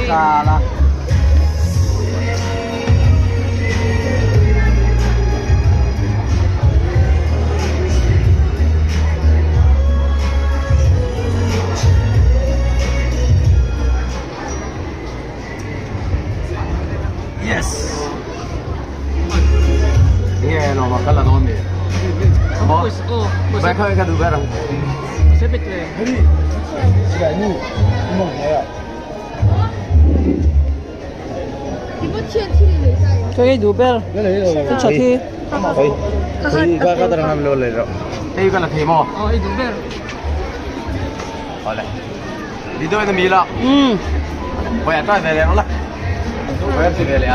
Sala. Yes. Nge no ma kala no mi. Mo. Bai khoi ka du ber. Cái du ber. Cái chha thi. Tei ka la thei mo. Ole. Đi tôi mi la. Um. Oi a try ve le la. Oi a ti ve le a.